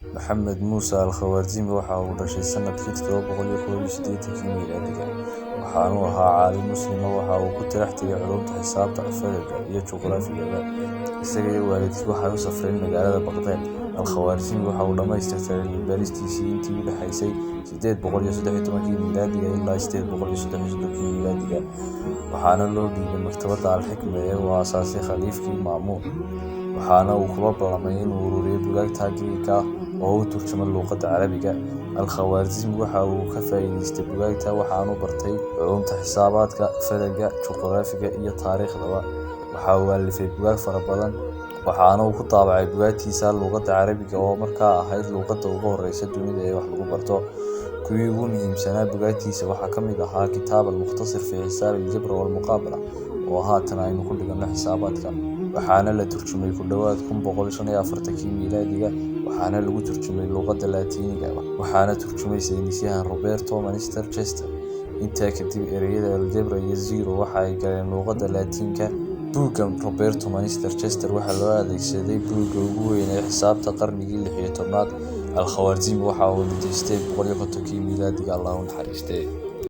Maxamed Muuse Al-Khawaarzimi waxa uu dhashay sanadkii 781kii miilaadiga, waxaana uu ahaa caalim Muslim ah. Waxa uu ku tarax tagay culuumta xisaabta, falagga iyo juqraafigaba. Isaga iyo waalidkii waxay u safreen magaalada Baqdaad. Al-Khawaarzimi waxa uu dhammaystirtay cilmi baaristiisii intii u dhaxaysay 813kii miilaadiga ilaa 833kii miilaadiga, waxaana loo dhiibay maktabadda Al-Xikma ee uu aasaasay khaliifkii Ma'muun, waxaana uu kula ballamay inuu ururiyo buugaagta Giriigga ah oo u turjuma luqadda Carabiga. Al-Khawaarzimi waxa uu ka faa'iidaystay buugaagta, waxaanu bartay culuumta xisaabaadka, falagga, juqraafiga iyo taariikhdaba. Waxa uu alifay buugaag fara badan, waxaana uu ku daabacay buugaagtiisa luqadda Carabiga oo markaa ahayd luqadda ugu horreysa dunida ee wax lagu barto. Kuwii ugu muhiimsanaa buugaagtiisa waxaa ka mid ahaa Kitaab al-Mukhtasar fi Xisaab al-Jabr wal-Muqaabala, oo haatan aynu ku dhiganno xisaabaadka, waxaana la turjumay ku dhowaad 1145kii miilaadiga, waxaana lagu turjumay luqadda Laatiiniga, waxaana turjumay saynisyahan Roberto Manister Chester. Intaa kadib, ereyada aljebra iyo zero waxa ay galeen luqadda Laatiinka. Buugga Roberto Manister Chester waxaa loo adeegsaday buugga ugu weyn ee xisaabta qarnigii 16aad. Al-Khawaarzimi waxa uu dhintay 850kii miilaadiga, Allah u naxariistee.